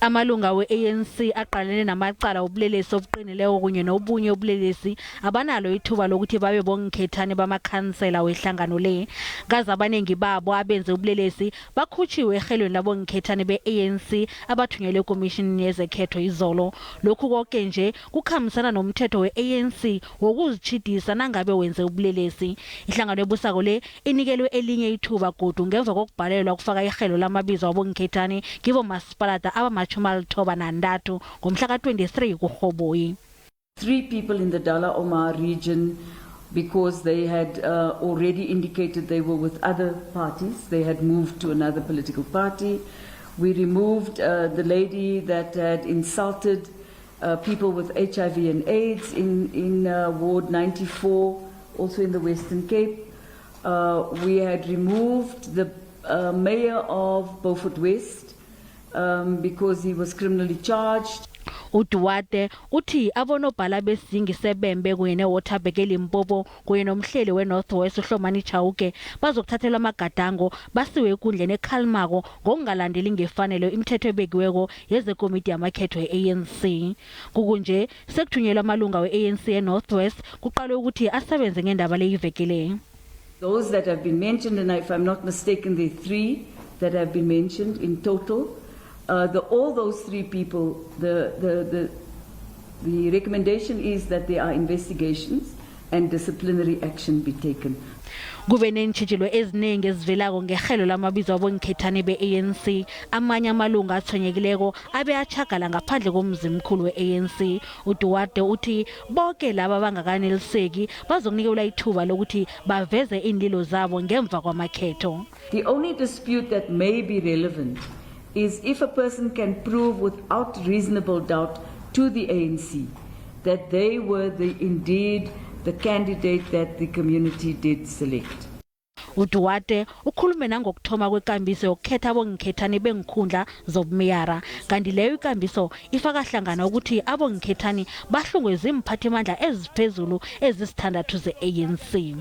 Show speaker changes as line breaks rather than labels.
Amalunga we-ANC aqalene namacala wobulelesi obuqinileko kunye nobunye ubulelesi abanalo ithuba lokuthi babe bongikhethane bamakhansela wehlangano le. Kazi abanengi babo abenze ubulelesi bakhutshiwe erhelweni labongikhethane be-ANC abathunyelwe eKomishinini yezeKhetho izolo. Lokhu koke nje kukhambisana nomthetho we-ANC wokuzitjhidisa nangabe wenze ubulelesi. Ihlangano ebusako le inikelwe elinye ithuba godu ngemva kokubhalelwa ukufaka irhelo lamabizo wabongikhethane kibomasipalada abama-93 ngomhla ka-23 kuRhoboyi.
Three people in the Dala Omar region because they had already indicated they were with other parties. They had moved to another political party. We removed the lady that had insulted people with HIV and AIDS in Ward 94, also in the Western Cape. We had removed the mayor of Beaufort West because he was criminally charged.
uDuarte uthi abonobhala besiyingi seBembe kunye neWaterberg eLimpopo kunye nomhleli weNorth West uHlomani Chauke bazokuthathelwa amagadango basiwe ekundleni ekhalimako ngokungalandeli ngefanelo imithetho ebekiweko yezekomiti yamakhetho ye-ANC. Kukunje sekuthunyelwa amalunga we-ANC eNorth West kuqalwe ukuthi asebenze ngendaba leyivekele.
Those that have been mentioned, and if I'm not mistaken, there are three that have been mentioned in total. All those three people, the recommendation is that there are investigations and disciplinary action be taken.
Kube neentjhijilo eziningi ezivelako ngerhelo lamabizo wabongikhethane be-ANC. Amanye amalunga athwenyekileko abe achagala ngaphandle komzimkhulu we-ANC. uDuarte uthi bonke laba abangakaneliseki bazokunikelwa ithuba lokuthi baveze iinlilo zabo ngemva kwamakhetho.
The only dispute that may be relevant is if a person can prove without reasonable doubt to the ANC that they were indeed the candidate that the community did select.
uDuarte ukhulume nangokuthoma kwekambiso yokukhetha abongikhethane bengikhundla zobumeyara, kanti leyo ikambiso ifaka hlangana ukuthi abongikhethane bahlungwe zimphathimandla eziphezulu ezisithandathu ze-ANC.